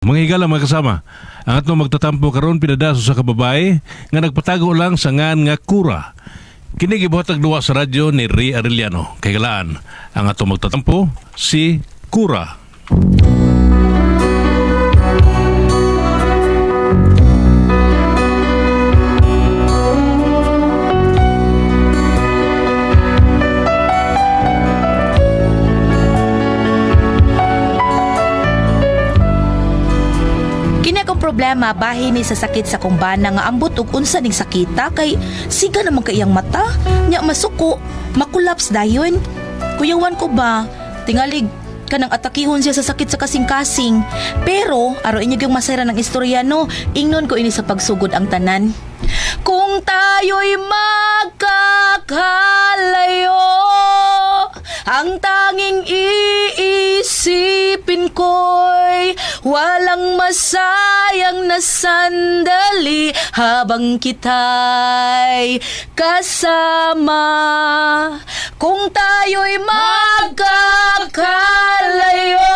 Mga higala, mga kasama, ang atong magtatampo karon pinadaso sa kababae nga nagpatago lang sa ngan nga Kura. Kini gibuhatag duwa sa radyo ni Ray Arellano. Kay galaan, ang atong magtatampo si Kura. Kini akong problema bahin ni sa sakit sa kumbana nga ambot og unsa ning sakita kay siga naman kay iyang mata nya masuko makulaps dayon. Kuyawan ko ba tingalig kanang atakihon siya sa sakit sa kasing-kasing. Pero aro inyo yung masayra ng istorya no, ingnon ko ini sa pagsugod ang tanan. Kung tayo'y magkakalayo, ang tanging iisipin ko'y walang masayang na sandali habang kita'y kasama. Kung tayo'y magkakalayo,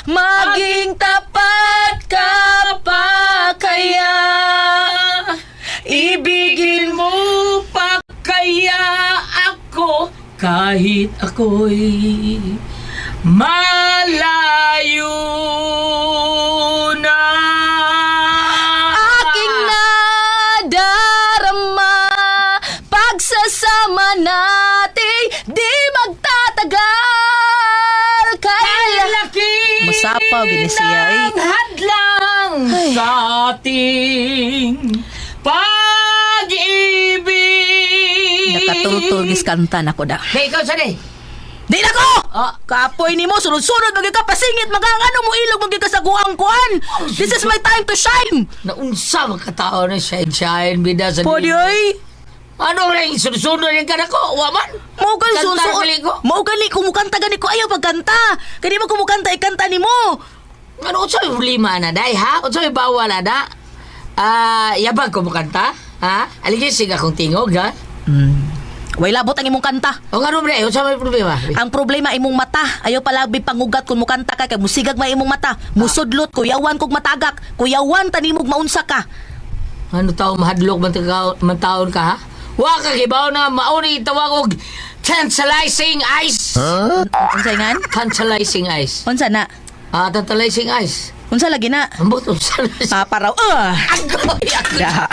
maging tapat ka pa kaya? Ibigin Mo pa kaya ako kahit ako'y malayo na? Aking nadarama, pagsasama natin di magtatagal. Kaya Laki Masapaw, gini siya, eh. ng hadlang Ay. sa ating pag-ibig. Nakatultol gis kanta na ko da. Hey, ikaw saan eh? Di na ko! Ah. Kapoy nimo, sunod-sunod magyud ka pasingit magang ano mo ilog magyud ka sa guang kuan. This is my time to shine. Naunsa makatao na shine shine bida sa Pwede oy. Ano rin sunod-sunod yung kanak ko? Waman? Mao gani Kanta sunod. gali ko. Mao gani kumukanta gani ko ayaw pagkanta. Kani mo kumukanta ikanta nimo. Ano unsa may problema na day ha? Unsa may bawal na? Ah, yabag ko mo kanta? Ha? Aligisig akong tingog ha? Way labot ang imong kanta. O nga bre, unsa may problema? Ang problema imong mata. Ayaw palagi pangugat kung mukanta ka kay musigag may imong mata. Musudlot kuyawan kog matagak. Kuyawan tanimog maunsa ka. Ano tao mahadlok man man taon ka ha? Wa ka kibaw na mauni tawag og tantalizing ice. Unsa ngan? Tantalizing ice. Unsa na? Ah, tantalizing ice. Unsa lagi na? Ambot unsa na siya? Paparaw. Ah. Agoy, agoy. Da.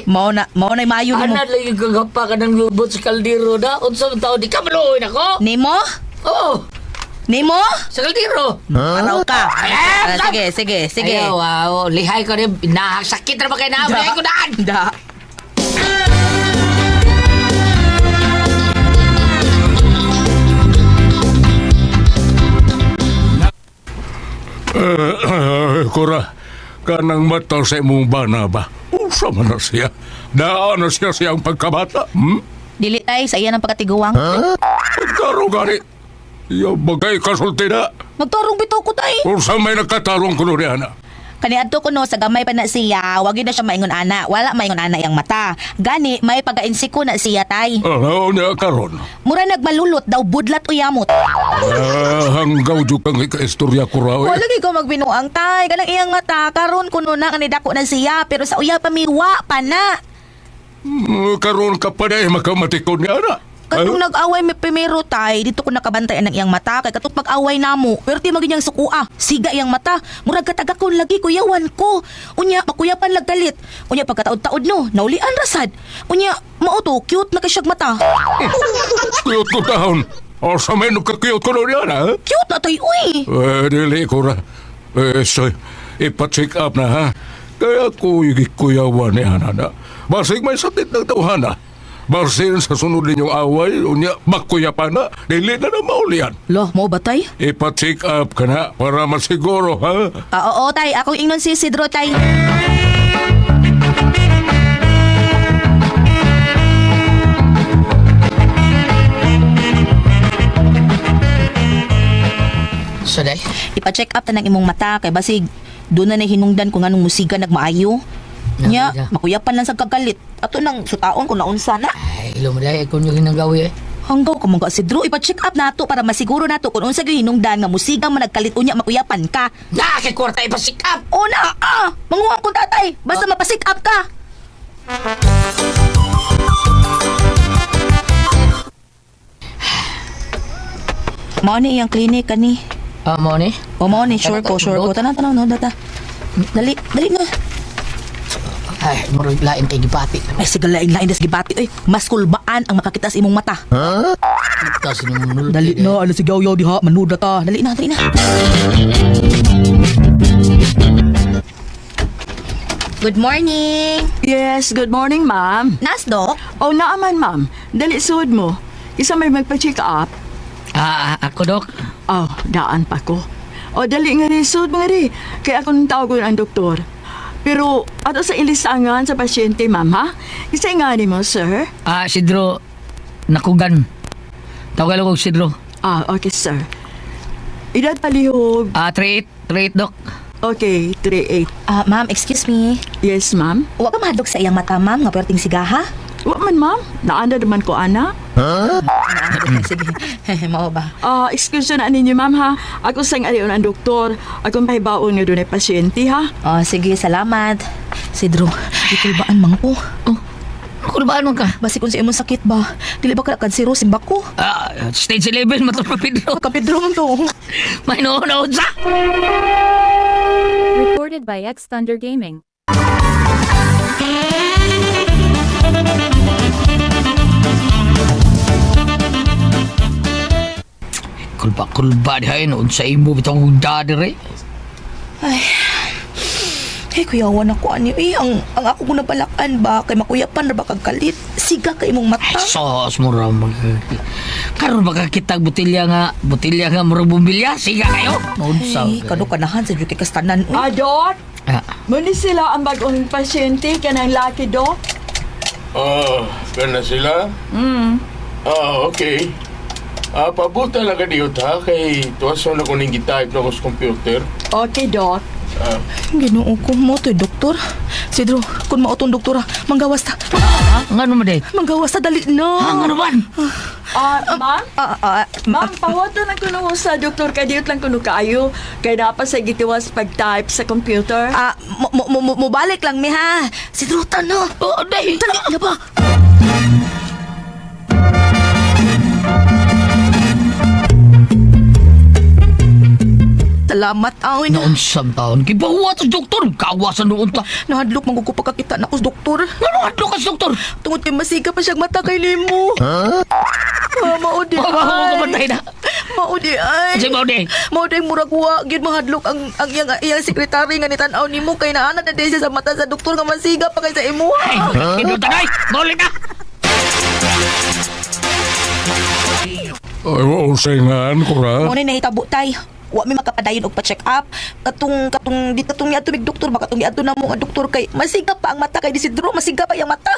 Mao na mao na mayo nimo. Ana lagi gagapa ka ng lubot sa kaldero na. Unsa man tao di ka maluoy nako? Nimo? Oh, Nimo? sa kaldero. Paraw ka. Ah, sige, sige, sige. Ayaw, wow. Lihay ko rin. Nahasakit na ba kayo na? Da. Ko daan. Da. Kura, kanang mata sa imong bana ba? Usa man na siya. Daan na siya siyang pagkabata. Hmm? Dili tay sa iyan ang pagkatiguang. Pagkaro gani. Iya bagay kasulti na. Magtarong bitaw ko tay. Unsa may nagkatarong kuno niya na. Kaniadto ko no sa gamay pa na siya, wag yun na siya maingon ana. Wala maingon ana yang mata. Gani may pagkainsiko na siya tay. Ano niya karon? Mura nagmalulot daw budlat o yamot. Ah, hanggaw jud kang ikaistorya ko raw. Wala gyud ko magbinuang tay. Kanang iyang mata karon kuno na kanidako na siya pero sa uya pamiwa pa na. Karon ka pa na makamatikon niya na. Katong nag-away mi primero tay, dito ko nakabantay ang iyang mata kay katong pag-away namo, pero ti magin niyang sukua, siga iyang mata. Murag katagakon lagi kuyawan ko. Unya makuyapan lag galit. Unya pagkataod-taod no, naulian rasad. Unya mao to cute na kay siyag mata. Cute ko taon. O sa may nagka-cute ko niya na. Ha? Cute na tay uy. Eh, dili ko ra. Eh, so, ipa-check up na ha. Kaya ko kuyawan ni Ana na. Basig may sakit ng tawhana. Basin sa sunod ninyong away, unya, makuya pa na, dili na na maulian. Lo, mo ba tay? Ipa-check up ka na para masiguro, ha? Ah, oo tay, akong ingnon si Isidro tay. So, day. Ipa-check up ta ng imong mata kay basig doon na nahinungdan kung anong musiga nagmaayo. Na, Nya, makuyapan lang sa kagalit. Ato nang sutaon kung naunsa na. Ay, ilo mo day. Kung yung ginagawi eh. Ha? Hanggaw ka mong si Drew, ipa-check up nato para masiguro nato kung unsa gyud hinungdan nga musigang managkalit unya makuyapan ka. Na kay kwarta ipa-check up. O na, ah! Manguha kong tatay! Basta mapasick up ka! Mao ni iyang clinic kani. Ah, mo ni. O mao ni sure ko, sure ko. Tanaw, tanaw, no, data. Dali, dali na. Ay, murag lain kay gibati. Ay, sige, lain, lain, das gibati. Ay, mas kulbaan ang makakita sa imong mata. Kasi nung Dali na, ano si Yaw diha, manood na ta. Dali na, dali na. Good morning. Yes, good morning, ma'am. Nas, Dok? Oh, naaman, ma'am. Dali suod mo. Isa may magpa-check up. Ah, ako dok. Oh, daan pa ko. Oh, dali nga rin, suod mo nga rin. Kaya ako nang tawagon ang doktor. Pero, ato sa ilisangan sa pasyente, ma'am, ha? Isa nga ni mo, sir. Ah, Sidro nakugan. Tawagan ko Sidro. Ah, okay, sir. Edad palihog. Ah, 38, 38 dok. Okay, 38. Ah, ma'am, excuse me. Yes, ma'am. Wa ka mahadlok sa iyang mata, ma'am, nga perting sigaha? Wa man, ma'am. Naanda naman ko, ana. Sige, mao ba? Ah, excuse na ninyo, ma'am, ha? Ako sang ariyon ang doktor. Akong pahibaon nga doon ay pasyente, ha? Oh, sige, salamat. Sidro, ikulbaan man ko. Oh. Kulbaan man ka. Basi kung sa imong sakit ba, dili ba ka kansero simba ko? Ah, stage 11 matod pa Pedro. Ka Pedro man to. May noon sa. Recorded by X Thunder Gaming. Kulba kulba diha noon sa imo bitong hugda dire. Hey, kuyawan ako ani. Eh, ang ako ko nabalakan ba kay makuyapan ra ba kag kalit? Siga kay imong mata. Ay, sos mo ra mag. Karon baka kitag botilya nga murag bumbilya siga kayo. Noon sa. Ay, kano kanahan sa kay kastanan. Uy. Ah, Dok? Ah, Muni sila ang bagong pasyente kanang laki, Dok. Ah, gana sila? Ah, okay. Ah, pabuta lang ka diyot ha, kay tuwason na ko ning gitype na ko sa computer. Okay, Dok. Ah, Ginoo ko mo to, doktor. Sidro, kung mautong doktora, manggawas ta. ngano man day? Manggawas ta dali na. Ah, ngano man? Ah, ma'am? Ah, ah, Ma'am, pawato na kuno sa doktor kadiyot lang kuno kaayo. Kay dapat sa gitiwas pag-type sa computer. ah, mo, mo, mo, mo balik lang mi ha. Sidro tano. Oh, day. Dali na ba? Salamat, awin. Noon sa taon gibawa to doktor, kawasan noon ta. Nahadlok man ko pagkakita na ko sa doktor. Ngano adto ka sa doktor? Tungod kay masiga pa siyang mata kay nimo. Huh? Ah, mao di Mao ko ay. bantay na. Mao di ay. Kasi mao di. Mao di murag wa gyud mahadlok ang iyang sekretary nga nitan-aw nimo kay naana na di siya sa mata sa doktor nga masiga pa kay sa imuha. Ay, kinunta day. Maulit na. ay, wow, singan ko ra. Mao ni nahitabo tay. Wa mi makapadayon og pa-check up. Katong katong di katong niadto mig doktor ba katong niadto namo nga doktor kay masiga pa ang mata kay Isidro, masiga pa iyang mata.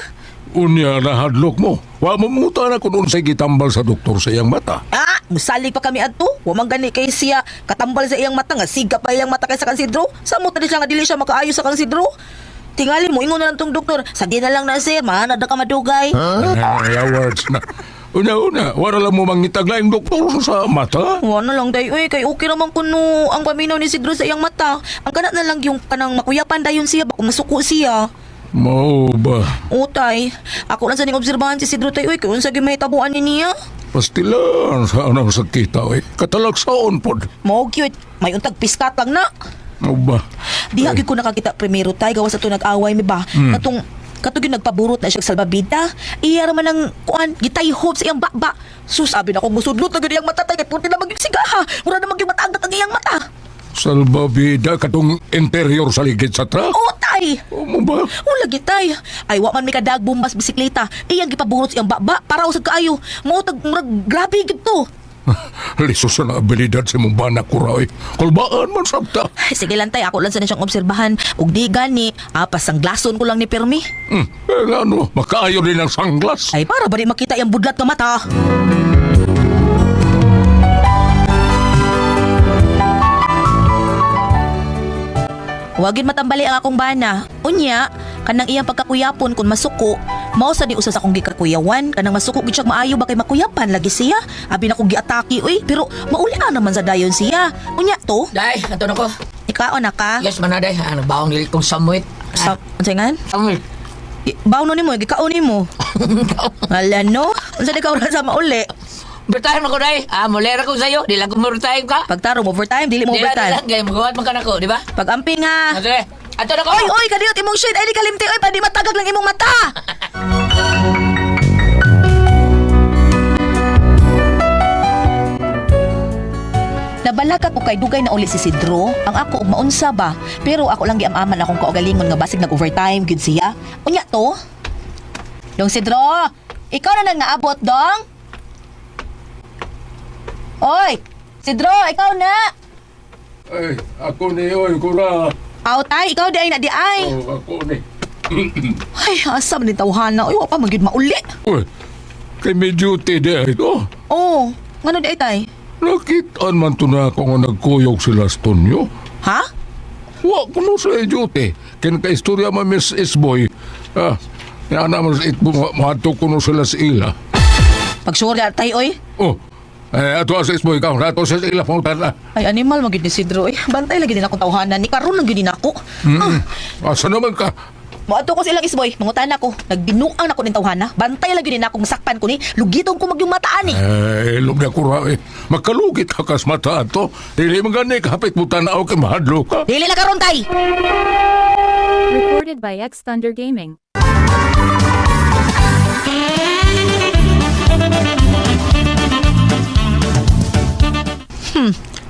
Unya, nahadlok mo. Wa mo muta na kung unsay gitambal sa doktor sa iyang mata. Ah, musalig pa kami adto. Wa man gani kay siya katambal sa iyang mata nga siga pa iyang mata kay sa kang Sidro. Samot na di siya nga dili siya makaayo sa kang Sidro. Tingali mo ingon na lang tong doktor, sagi na lang na sir, mahanad na ka madugay. Ay, awards na. Una, una, wala lang mo mangitag laing doktor sa mata. Wa na lang day uy, kay okay naman kuno ang paminaw ni Sidro sa iyang mata. Ang kana na lang yung kanang makuyapan dayon siya bako masuko siya. Mao ba? Utay, ako lang sa ning obserbahan si Sidro tay uy, kay unsa gyud mahitabuan ni niya. Pastilan sa anang sakita, eh. Katalagsaon pod. Mao cute, may untag piskat lang na. Mao ba? Diha gyud ko nakakita primero tay gawas ato nag-away mi ba. Katong katong gyud nagpaburot na siya og salbabida. Iya ra man ang kuan gitayhob sa iyang baba. Sus abi na ko musudlot na gyud iyang mata tay kay puti na magyud sigaha. Mura na magyud mataagdat ang iyang mata. Salbabida katong interior sa ligid sa truck. Utay! Mo ba? Wala gitay. Ay wa man mi kadag bumbas bisikleta. Iyang gipaburot sa iyang baba para usad kaayo. Mao tag murag grabe gid to. Liso sa na abilidad sa mong bana ko raw, eh. Kulbaan man sabta. Ay, sige lang tay, ako lang sa na siyang obserbahan. Ug di gani, apas ang glason ko lang ni Permi. Eh, ano, makaayo din ang sanglas. Ay para ba di makita iyang budlat nga mata? Wagin matambali ang akong bana. Unya, kanang iyang pagkakuyapon kung masuko, Mao sa di usa sa akong gikakuyawan kanang masuko gid siya maayo ba kay makuyapan lagi siya. Abi na kong giatake oy, pero mauli na naman sa dayon siya. Unya to, Day, ato na ko. ikaon na ka. Yes, man na, day. Ano, bawang dili kong samuit. Sa unsay ngan? Samuit. Baw no nimo, gikaon nimo. Ala no, unsa di ka oras sa mauli? Overtime ako, day. Ah, mulera ko sa'yo. Di lang ko overtime ka. Pagtarong overtime, dili mo Di lang, di overtime. lang. Gaya, magawa man ka na ko, di ba? Pag-amping ha. Ate, ato na ko. Oy, oy, kadiyot imong shade ay di kalimti oy, padi matagag lang imong mata. Nabalaka ko kay dugay na uli si Sidro, ang ako og maunsa ba, pero ako lang giamaman akong kaugalingon nga basig nag-overtime gyud siya. Unya to. Dong Sidro, ikaw na nang naabot, dong. Oy, Sidro, ikaw na. Ay, ako ni oy, kura. Aw tay, ikaw di ay na di ay. Oh, ako ni. Ay, asa man din tawhana. Uy, wa pa man gyud mauli. Uy, kay may duty di ay ito. Oh, ngano di ay tay? Nakitaan man to na ako nga nagkuyog sila sa Tonyo. Ha? Wa kuno sa duty. Kin ka istorya man Miss Isboy. Ah, ana man sa itbo maadto kuno sila sa ila. Pag sure na tay oy. Oh, eh, ato sa Isboy ka, ato sa ila pangutan na. Ay, animal man gyud ni Sidro. Oy, bantay lagi din akong tawhana ni karon lang gyud ni nako. Ah, Asa naman ka? moadto ko sa ilang isboy, mangutan ako. Nagbinuang nako ning tawhana. Bantay lagi din akong masakpan ko ni. Lugitong ko magyung mataan ni. Eh, ilog na kura eh. Magkalugit ka kas mata ato. Dili man gani kapit mo tanaw kay mahadlo ka. Dili na karon tay. Recorded by X Thunder Gaming.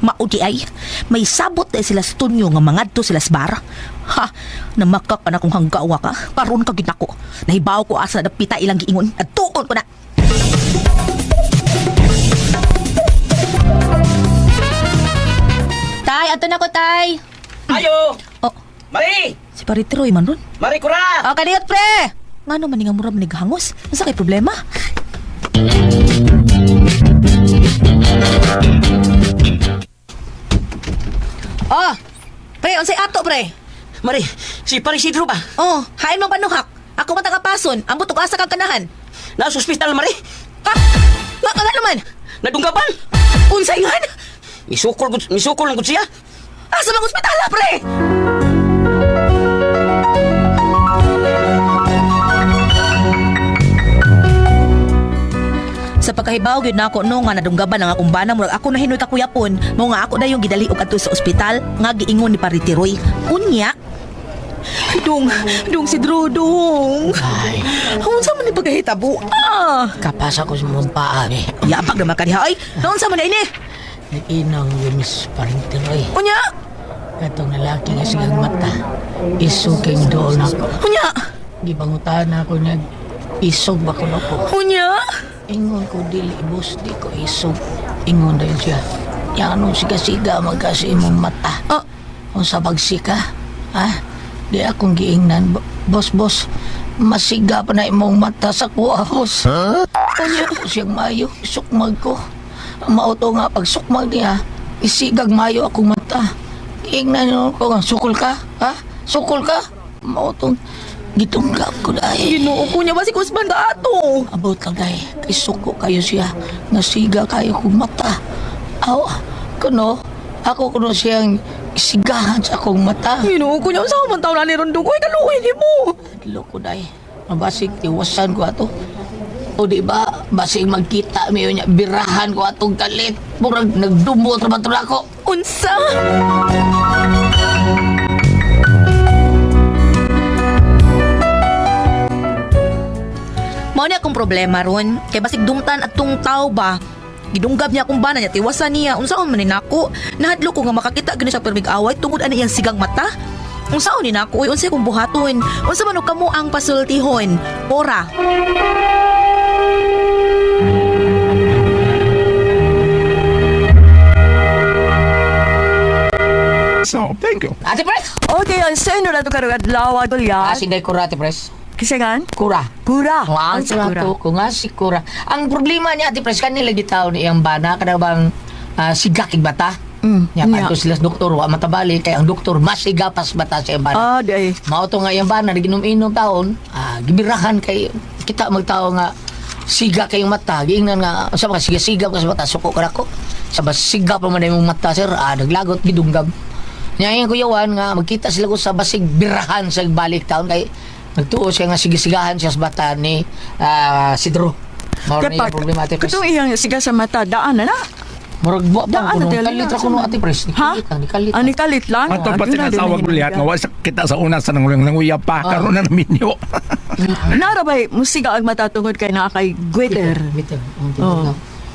Mauti ay, may sabot na sila sa tunyo nga mangadto sila sa bar. Ha, namakak ka na kung hanggawa ka. Karon ka gid nako. Nahibaw ko asa na pita ilang giingon. At tuon ko na. Tay, ato na ko, tay. Ayo! Oh, Mari! si Pariteroy man ron. Mari kura! Oh, kaniyot, pre! Ngano man nga mura man hangos? Unsa kay problema? Oh, pre, unsay ato, pre? Mari, si Parisidro ba? Oh, hain mong panuhak. Ako man tagapason. Ambot og asa kang kanahan. Nasa ospital, Mari. Ah, nga nga naman. Nadunggaban! Unsay ngan? Misukol, misukol lang gud siya. Asa bang ospitala, pre? Sa pagkahibaw gyud nako no nga nadunggaban ang akong bana murag ako na hinoy kakuyapon mao nga ako dayong gidali og adto sa ospital nga giingon ni Paritiroy. Unya, Dong, dong si Drew, dong. Ay, Unsa man ni pagkahitabo? Ah, kapasa ko sa mong paa, eh. yabag naman kaniha ay. Naunsa man na ini? Nag-inang yung Miss Parintiroy. Unya, Katong lalaki nga sigang mata. Isuking doon ako. unya, Gibangutan ako niya. Isog ba ko ko? unya. Ingon ko dili, boss, di ko isog. Ingon dayon siya. Yang anong siga-siga magkasi imong mata. Ah, Unsa pagsika? Ha? Di akong giingnan. Boss, boss, masiga pa na imong mata sa kuha, boss. Huh? Unya ko siyang mayo. Sukmag ko. Mauto nga, pag sukmag niya, isigag mayo akong mata. Giingnan ko nga, sukol ka? Ha? Sukol ka? Mautong gitunggap ko dahil. Ginoo ko niya ba si Kusman ka ato? Abot lang dahil. Kay suko kayo siya. Nasiga kayo kong mata. Aw, kuno, ako kuno siyang isigahan sa akong mata. Ginoo ko niya unsa man taon na ni Rondong? Oy, kaluoy nimo. Loko dahil. Mabasig, tiwasan ko ato. O di ba, basig magkita miyo niya, birahan ko atong kalit. Murag nagdumot raman to ako. Unsa? Mao ni akong problema ron. Kay basig dumtan at tung tao ba. Gidunggab niya akong bana niya, tiwasan niya. Unsaon man ni nako? Nahadlo ko nga makakita gani siya permig away tungod ani iyang sigang mata. Unsaon ni nako? Uy, unsay kong buhaton? Unsa man og kamo ang pasultihon? Ora. So, thank you. Ate Pres! Okay, ang sino na ito karong adlaw, Ah, Goliath? sinday kura, Ate Pres. Kisangan? Kura. Kura. Kung ang Ang sa kura to, kung nga si kura. Ang problema niya, Ate Pres, kanila gitaw ni iyang bana, kada bang sigakig bata. Nya, Nya. padto sila sa doktor, wa matabali, kay ang doktor masiga pas bata sa iyang bana. Ah, di ay. Mao to nga iyang bana, naginom-inom taon, gibirahan kay Kita magtao nga siga kayong mata, giingnan nga sa mga siga-siga ka sa mata, suko ka nako. Sa basiga pa man imong mata, sir, naglagot gidunggab. Nya yung kuyawan nga magkita sila ko sa basig birahan sa balik taon kay nagtuo siya nga sigisigahan siya sa bata ni Sidro. Mao na yung problema, Ate Pres. Katong iyang siga sa mata, daan na na. Murag wa pa Daan na kuno. talaga. Kalit ra kuno, Ate Pres. Ha? Nikalit lang, nikalit. Ah, nikalit lang. Ato Ah, pa yun na, tinasawag din ulit nga wa sa kita sa una sa nangulang nanguya pa Ah. karon na naminyo. Nara ba'y musiga ang mata tungod kay naa kay goiter? Bitter. Ang Oh. tinuod na.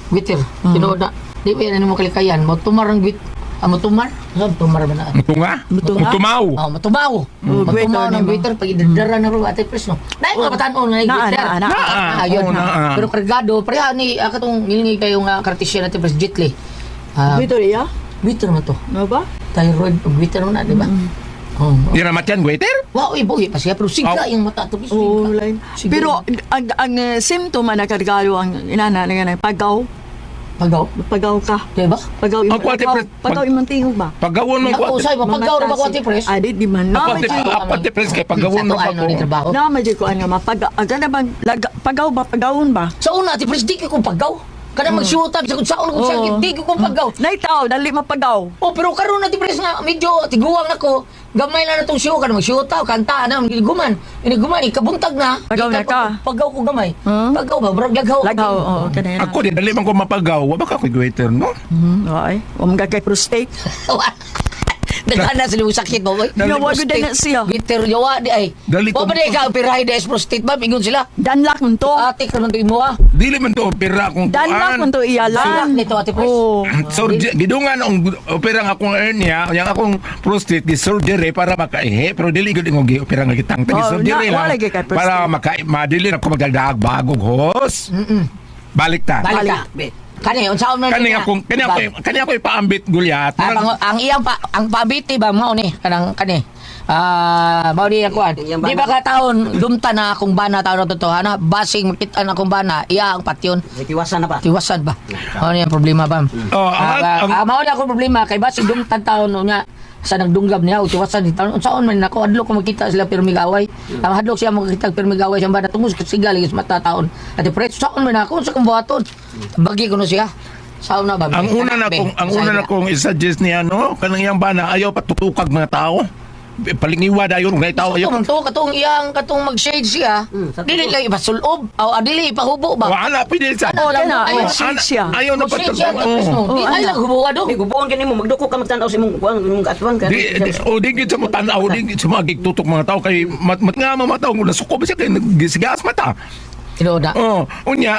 Bitter. Tinuod na. Di ba yan mo kalikayan? Mo tumar ang bit. Ah, mo tumar? Ano, tumar ba na? Mutunga? Mutunga? Mutumaw. Oh, matumaw. Oh, Matumaw goiter ng nimo. bitter pag idadara na ro, Ate Pres, no. Dahil mga batanon nga Naa, bitter. naa, naa. Naa. Ayun. Oo, naa. Pero kargado, pareha ni katong ngilingi kayo nga kartisyan, Ate Pres, Jitli. Ah, Goiter iya? bitter man to. No ba? Thyroid, bitter man na, di ba? Oh. Di na matyan waiter? Wow, uy, buhi pa siya pero siga Aw. yung mata to. Siga. Oo, lain. Siga. Pero ang simptoma na kargado ang inana nga pagaw, Pagaw. pagaw ka. Di ba? Pagaw Ang imong kwate, pagaw, pre- pagaw imong tingog ba? Pagawon man ko. Ako usay, mapagaw ra ba ko, Ate Pres? Ah, di man. Ako Na ate, ako ate Pres kay pagawon Sa man to, ay, no, ni ko. trabaho. na medyo ko nga mapag aga na bang pagaw ba pagawon ba? Sa una, Ate Pres, di ko kong pagaw. Kada magsyuta, bisag kung saon kong Oo. sakit, di ko kong pagaw. Nay tao dali mapagaw. Oh, pero karon, Ate Pres, nga medyo tiguang nako. Gamay na natong siyo kada magsyuta, kanta na, guman. Ini guman, ikabuntag na. Pagaw na ka. Pagaw ko gamay. Hmm? Pagaw ba, brag laghaw. Laghaw, oo, kanina. Ako di dali man ko mapagaw, wa ba ka koy waiter no? Ay, wa man kay prostate. Daghan na sila yung sakit ba, boy? Dali- Yawa, gud na siya. Bitter, yawa, di ay. Dali Wa ko- ba di ka operahin di prostate ba? Ingon sila. Danlak man to. Ate, karon to imo ah. Dili man to opera akong Danlak man to iya Sulak lang. nito, Ate Pres. Oo. So, gidungan ang opera ang akong hernia, yang akong prostate gi surgery para makaihi, pero dili gud ingong gi opera nga gitang Oh, gi surgery na- lang. wala gyud kay prostate. Para maka madili na ko magdagdag bagong hos. Balik ta. Balik ka. Kani, unsaon man Kani niya? akong kani ako kani ako ipaambit gulyat. Ah, ang iyang pa, ang pabiti ba mao ni kanang kani. Ah, mao ni ako. Iyang Di bana. ba ka taon dumta na akong bana taon na totoo na basing makita na akong bana iya ang patyon. Tiwasan na ba? Tiwasan ba? Mao ni ang problema ba? Oh, Mao ni akong problema kay basing dumta taon unya sa nagdunggab niya o tiwasan di taon unsaon man nako adlok ko makita sila pirmi gaway. Ang hadlok siya makita pirmi gaway siyang bana tungod sa siga lagi sa mata taon. Ate pre, saon man ako sa kong buhaton. Bagi ko no siya. Saon na ba? Ang una na kong ang una na kong i-suggest niya no, kanang iyang bana ayaw patutukag mga tao. Palingiwa dayon kay tao Ayaw. ayaw. Man to, katong iyang, katong mag-shade siya, dili lang ipasulob, o dili ipahubo ba? Wala pwede sa. Ano lang, Kana, ay, ay, shade siya. Ayaw na Mag-shade siya, patutukag. tapos no, Oh. di Oh, ay ana. lang hubo do. Di gubuon kini mo magduko ka magtan-aw sa imong kuan imong kaaswang ka. Di, o di gid sa mo tan-aw, di gid sa mga gigtutok mga tao kay mat, mat nga mga tao nasuko ba siya kay nagsigas mata. Tinuod na. Oh, unya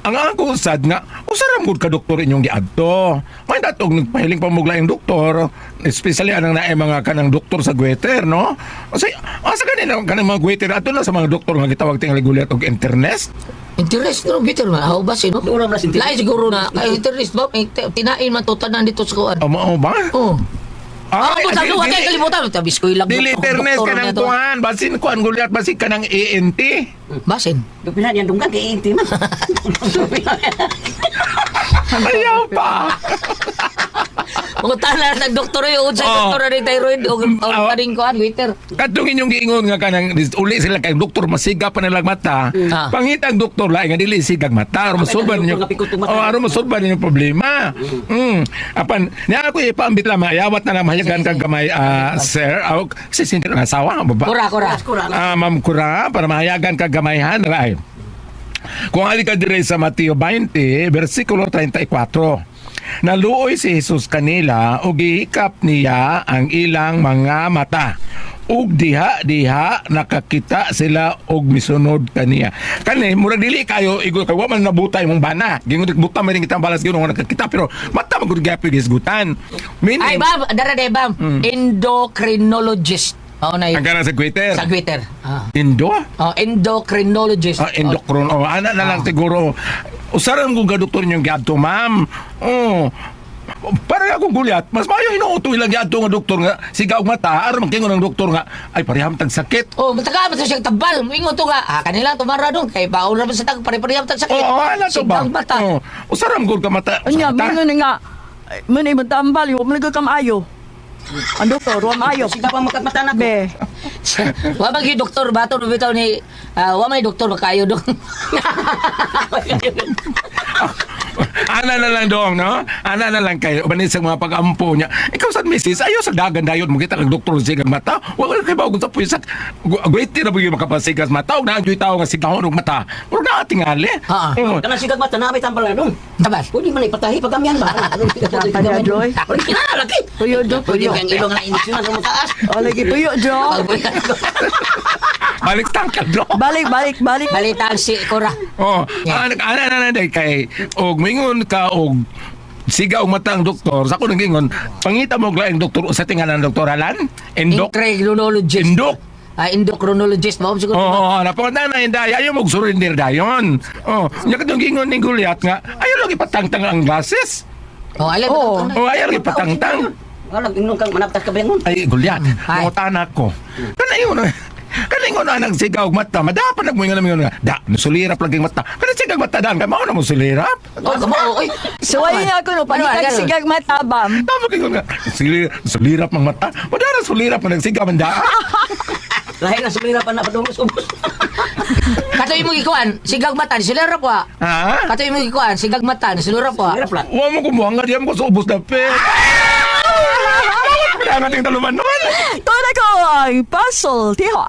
ang ako sad nga usaram gud ka doktor inyong giadto. May datog nagpahiling pa mo yung doktor, especially anang naay mga kanang doktor sa goiter, no? Asa asa kanina kanang mga goiter ato na sa mga doktor nga gitawag tingali gulyat og internist. Interest no, bitter man. Aw ba sino? Doon na interest. Lain siguro na. Ay, interest ba? May tinain man to tanan dito sa kuan. O mao ba? Oh. Ah, Ay, sa dili- luwa kay kalibutan. Tabis ko ilang Dili internet doktor ka ng na to. kuan, basin kuan gulyat basin ka ng ENT. Basin. Dupila niyan dunggan kay inti man. Ayaw pa. Mga tala ng doktor yung sa Oh. doktor ni thyroid o Oh. kaning kuan waiter. Katong inyong giingon nga kanang uli sila kay doktor masiga pa nilang mata. Ah. Pangitang doktor lain nga dili sigag mata aron masolba Ay, ninyo. doktor nga pikot og mata. Oh, aron masolba ninyo problema. Apan niya ako ipaambit lamang ayawat na lang mahayagan kag gamay sir. Aw si sinter nga asawa ba? Kura kura. Kura. Ah, ma'am Kura, para mahayagan kag gamayhan ra. Kung ali ka dire sa Mateo 20, versikulo 34. Naluoy si Jesus kanila ug gihikap niya ang ilang mga mata. Ug diha diha nakakita sila og misunod kaniya. Kani murag dili kayo igo kay wa man nabutay imong bana. Gingon buta man rin kitang balas ginon nga nakakita pero mata man gud gyapon gisgutan. Meaning Ay, bam, dara de bam. Endocrinologist. Oo na ang yun. kana sa Twitter. Sa Twitter. Ah. Indo? Oh, endocrinologist. Ah, endocron. Oh, ana na lang siguro. Usaran kong ka-doktor niyong giadto, ma'am. Oh. Para akong gulyat, mas maayo inuuto ilang giadto nga doktor nga siga og mata, aron magkingon ang doktor nga ay pareham tag sakit. Oh, mataga ba siya tabal? Moingon to nga, kanila tumara dong kay baon ra ba sa tag pare-pareham tag sakit. Oo, oh, ana to ba? Sigang mata. Oh, usaram gud ka mata. Unya, sa mata. mingon na nga, man ay magtambal, wa man ka kamayo. Ang doktor, wa maayo. Siga pa magkatmata na ko. Be. Wa man gyud doktor bato bitaw ni wa may doktor makayo dong. Ana na lang dong, no? Ana na lang kayo. Ubanin sa mga pag-ampo niya. Ikaw sa misis, ayaw sa dagan dayon mo kita kag doktor sigang mata. Wala kay bago sa puwisak. Gwete na ba yung makapasigas mata? Huwag na ang tao nga sigahon og mata. Huwag na tingali. Ha. Oo. Kanang sigag mata na may tambal na dong. Tabas. Pwede man ipatahi pagamyan ba? Dapat Joy. Lagi. Puyo, do, Pwede puyo. kang ilong na injeksyon sa mataas. O, lagi puyo, Jo. Balik tangkad dong. Balik, balik, balik. Balitaan si Cora. Oh, ana ana na na kay og mingon ka og siga og mata ang doktor. Sa ako nang gingon, pangita mo og laing doktor sa tingalan ng doktor Alan. Endok. Endocrinologist. Endok. Ah, endocrinologist ba? Siguro. Oo, oh, napanganda na hindi. Ayaw mo surrender dayon. Oh, nya katong gingon ni Goliath nga, ayaw lang ipatangtang ang glasses. Oh, alam Oo. mo. Oh, ayaw lang ipatangtang. Wala ingnon kang manaptas ka ba yangon? Ay, Goliath, Ay. mangutana ko. Kana yun, kana ingon na nagsigaw og mata, madapan nagmoingon na mingon nga. Da, nusulirap lagi ang mata. Kana sigag mata daan kay mao na mo sulirap. Oh, kamo, oy. So, ayun ako, no. Pangitag sigag matabam. Tama kayo nga. Sulirap mang mata. Wala na sulirap man nagsigaw man daan. Lahi na sumira pa na padungos ubos. Katoy mo gikuan, sigag mata, sila ra pa. Ha? Katoy mo gikuan, sigag mata, sila ra pa. Hirap lang. Wa mo kumuha nga diyan ko sa ubos na pe. Wala nga ting taluman nun. Tuon ako ang puzzle, tiha.